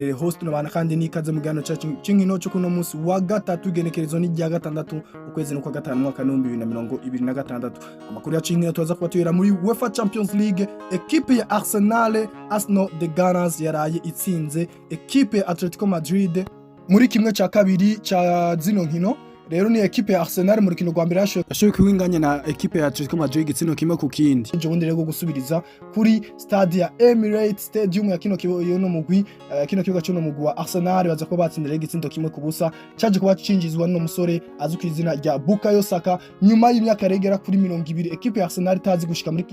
Host nabana kandi nikaze mu gihano cyacu c'inkino cyo kuno munsi wa gatatu, igenekerezo ni rya gatandatu, ukwezi n'ukwa gatanu, umwaka w'2026. Amakuru yacu y'inkino tuza kuba tuyera muri UEFA Champions League. Ekipe ya Arsenal, Arsenal the Gunners, yaraye itsinze ekipe ya Atletico Madrid muri kimwe cya kabiri cya zino nkino. Rero ni ekipe ya Arsenal mu rukino rwa mbere yashoboye kuwinganya na ekipe ya Atletico Madrid igitsino 1-0. Ejo bundi rero gusubiriza kuri stade ya Emirates Stadium ya kino kibuga y'uno mugwi, kino kibuga cy'uno mugwi wa Arsenal, baza kuba batsindira igitsindo 1-0 caje kuba cinjizwa n'uno musore azwi ku izina rya Bukayo Saka, nyuma y'imyaka regera kuri 20 ekipe ya Arsenal itazi gushika muri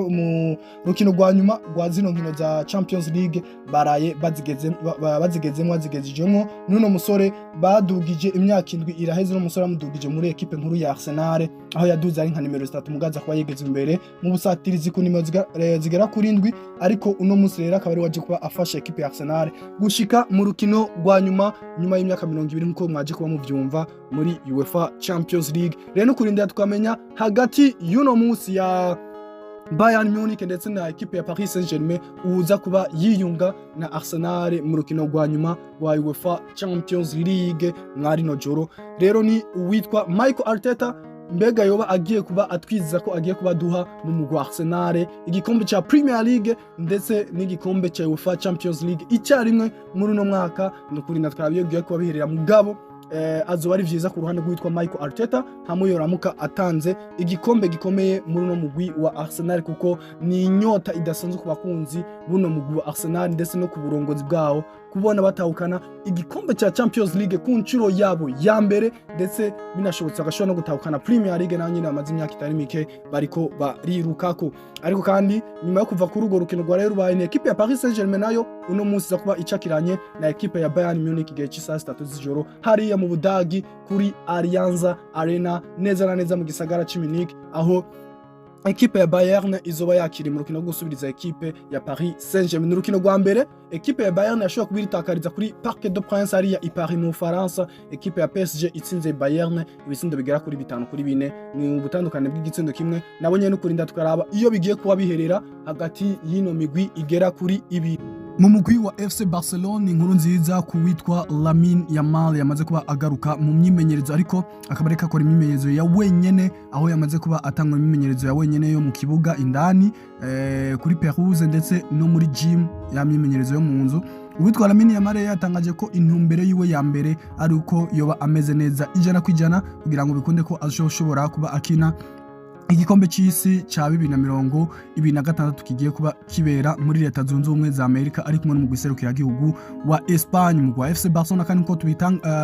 mu rukino rwa nyuma rwa zino nkino za Champions League. Baraye bazigezemo, bazigezejemo n'uno musore badugije. Imyaka 7 iraheze uno musore amudugije muri ekipe nkuru ya Arsenal, aho yaduze ari nka nimero 3, mugaza kuba yegeze imbere mu busatirizi ku nimero zigera kuri 7. Ariko uno munsi rero akaba ari waje kuba afasha ekipe ya Arsenal gushika mu rukino rwa nyuma, nyuma y'imyaka 20, nkuko mwaje kuba muvyumva, muri UEFA Champions League. Rero no kurindira tukamenya hagati y'uno munsi ya Bayern Munich ndetse na ekipe ya Paris Saint-Germain uza kuba yiyunga na Arsenal mu rukino rwa nyuma rwa UEFA Champions League mwari no joro. Rero ni uwitwa Michael Arteta, mbega yoba agiye kuba atwiza ko agiye kuba duha mu mugwi wa Arsenal igikombe ca Premier League ndetse n'igikombe ca UEFA Champions League icyarimwe muri uno mwaka? Ni ukuri natwe bigiye kuba biherera, mugabo azoba ari vyiza ku ruhande rw'uwitwa Michael Arteta hamwe yoramuka atanze igikombe gikomeye muri uno mugwi wa Arsenal, kuko ni inyota idasanzwe ku bakunzi buno mugwi wa Arsenal ndetse no ku burongozi bwawo kubona batahukana igikombe cya Champions League ku nshuro yabo ya mbere, ndetse binashobotse bagashobora no gutahukana Premier League, nayo nyine bamaze imyaka itari mike bariko barirukako. Ariko kandi nyuma yo kuva kuri urwo rukino rwa rero rubaye, ni ekipe ya Paris Saint-Germain nayo uno munsi iza kuba icakiranye na ekipe ya Bayern Munich igihe cy'isaha 3 z'ijoro hariya mu Budagi kuri Allianz Arena, neza na neza mu gisagara c'i Munich, aho ekipe ya Bayern izoba yakiri mu rukino rwo gusubiriza ekipe ya Paris Saint-Germain. Ni urukino rwa mbere ekipe ya Bayern yashobora kuba iritakariza kuri Parc des Princes hariya i Paris mu Bufaransa, ekipe ya PSG itsinze Bayern ibitsindo bigera kuri 5-4. Ni ubutandukane bw'igitsindo kimwe. Nabo nyene ukurinda tukaraba iyo bigiye kuba biherera hagati y'ino migwi igera kuri ibiri. Mu mugwi wa FC Barcelona, inkuru nziza ku witwa Lamine Yamal, yamaze kuba agaruka mu myimenyerezo, ariko akaba ariko akora imyimenyerezo ya wenyene, aho yamaze kuba atangwa imyimenyerezo ya wenyene yo mu kibuga indani, kuri pelouse ndetse no muri gym, ya myimenyerezo yo mu nzu. Uwitwa Lamine Yamal yatangaje ko intumbero yiwe ya mbere ari uko yoba ameze neza 100% kugira ngo bikunde ko azoshobora kuba akina igikombe c'isi ca 2026 kigiye kuba kibera muri Leta Zunze Ubumwe za Amerika, ari kumwe n'umugwi serukiragihugu wa Espagne. Umugwi wa FC Barcelona kandi, nkuko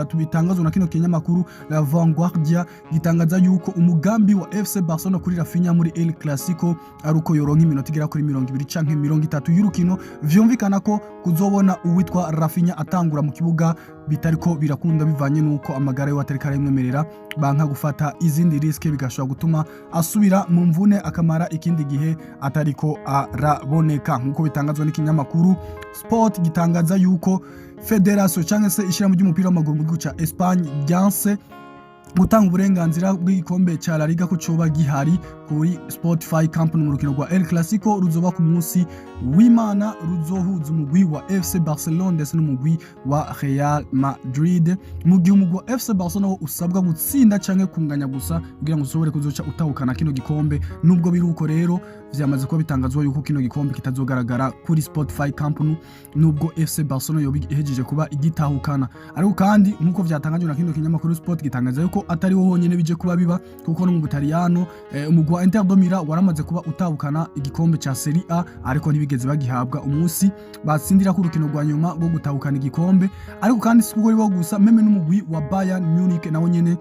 tubitangazwa na kino kinyamakuru La Vanguardia, gitangaza yuko umugambi wa FC Barcelona kuri Raphinha muri El Clasico ari uko yoronka iminota igera kuri 20 canke 30 y'urukino. Vyumvikana ko kuzobona uwitwa Raphinha atangura mu kibuga bitariko birakunda, bivanye nuko amagara yiwe atariko arayimwemerera. Banka gufata izindi risque, bigashobora gutuma asubira mu mvune akamara ikindi gihe atariko araboneka. Nkuko bitangazwa n'ikinyamakuru Sport, gitangaza yuko federation cyangwa se ishyirahamwe ry'umupira w'amaguru mu gihugu ca Espagne ryanse gutanga uburenganzira bw'igikombe ca La Liga ko coba gihari kuri Spotify Camp Nou mu rukino rwa El Clasico ruzoba ku munsi w'Imana, ruzohuza umugwi wa FC Barcelona ndetse n'umugwi wa Real Madrid, mu gihe umugwi wa FC Barcelona wo usabwa gutsinda canke kunganya gusa kugira ngo ushobore kuzoca utahukana kino gikombe. Nubwo biri uko rero, vyamaze kuba bitangazwa yuko kino gikombe kitazogaragara kuri Spotify Camp Nou, nubwo FC Barcelona yoba ihejeje kuba igitahukana. Ariko kandi, nkuko vyatangajwe na kino kinyamakuru Sport, gitangaza yuko atari ho honyene bije kuba biba, kuko no mu Butaliyano umugwi wa Inter de Milan waramaze kuba utahukana igikombe ca Serie A, ariko ntibigeze bagihabwa umunsi batsindira ku rukino rwa nyuma rwo gutahukana igikombe. Ariko kandi si kuko ribo gusa, même n'umugwi wa Bayern Munich nawo nyene,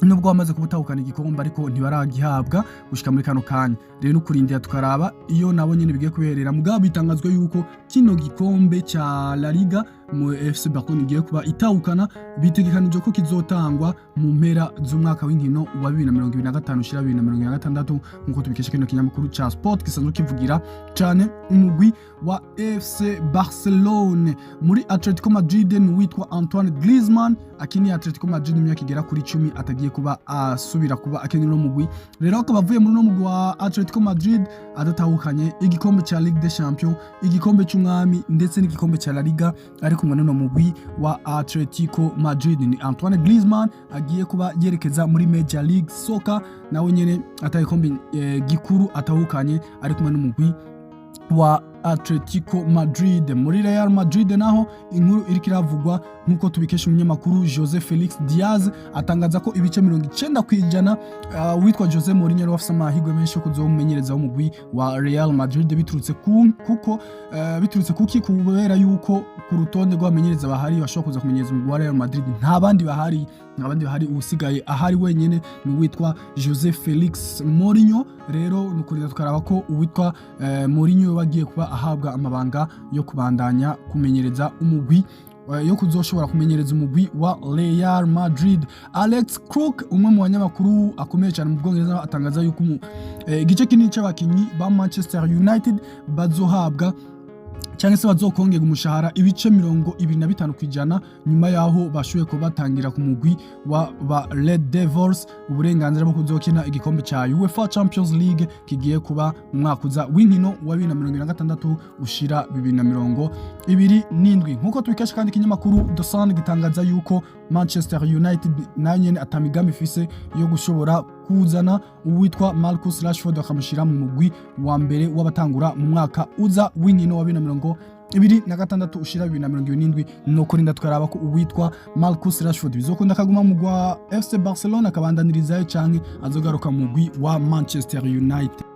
nubwo wamaze kubutahukana igikombe, ariko ntibaragihabwa gushika muri kano kanya. Rero no kurindira tukaraba iyo nabo nyene bigiye kuberera, mugabo bitangazwa yuko kino gikombe ca La Liga mu FC Barcelona igiye kuba itahukana, bitegekanijwe ko kizotangwa mu mpera z'umwaka w'inkino wa 2025 ushira 2026, nk'uko tubikesha kino kinyamakuru ca Sport gisanzwe kivugira cane umugwi wa FC Barcelone. Muri Atletico Madrid, ni uwitwa Antoine Griezmann akiniye Atletico Madrid imyaka igera kuri 10 atagiye kuba asubira kuba akinira uno mugwi. Rero akaba avuye muri uno mugwi wa Atletico Madrid adatahukanye igikombe ca Ligue des Champions, igikombe c'umwami ndetse n'igikombe ca La Liga ari kumwe n'uno mugwi wa Atletico Madrid. Ni Antoine Griezmann agiye kuba yerekeza muri Major League Soccer, nawe nyene ata gikombe gikuru atahukanye ari kumwe n'umugwi wa Atletico Madrid. Muri Real Madrid naho, inkuru iriko iravugwa, nk'uko tubikesha umunyamakuru Jose Felix Diaz, atangaza ko ibice 90% witwa Jose Mourinho ari afise amahirwe menshi yo kuzomumenyereza w'umugwi wa Real Madrid, biturutse ku kuko biturutse kuki? Kubera yuko ku rutonde rw'abamenyereza bahari bashobora kuza kumenyereza umugwi wa Real Madrid nta bandi bahari, nta bandi bahari. Usigaye ahari wenyene ni uwitwa Jose Felix Mourinho. Rero ni ukurira tukaraba ko uwitwa Mourinho bagiye kuba ahabwa amabanga yo kubandanya kumenyereza umugwi, yo kuzoshobora kumenyereza umugwi wa Real Madrid. Alex Crook, umwe mu banyamakuru akomeye cyane mu Bwongereza, atangaza yuko igice kinini cy'abakinyi ba Manchester United bazohabwa cyangwa se bazokongera umushahara ibice 25%, nyuma yaho bashoboye kuba batangira ku mugwi wa ba Red Devils uburenganzira bwo kuzokina igikombe cya UEFA Champions League kigiye kuba mu mwaka uza w'inkino wa 2026 ushira 2027. Nkuko tubikesha kandi ikinyamakuru The Sun, gitangaza yuko Manchester United nayo nyene atamigambi ifise yo gushobora kuzana uwitwa Marcus Rashford akamushyira mu mugwi wa mbere w'abatangura mu mwaka uza w'inkino wa 2026 ushira 2027. No kurinda tukaraba ko uwitwa Marcus Rashford bizokunda akaguma mu mugwi wa FC Barcelona akabandanirizayo, canke azogaruka mu mugwi wa Manchester United.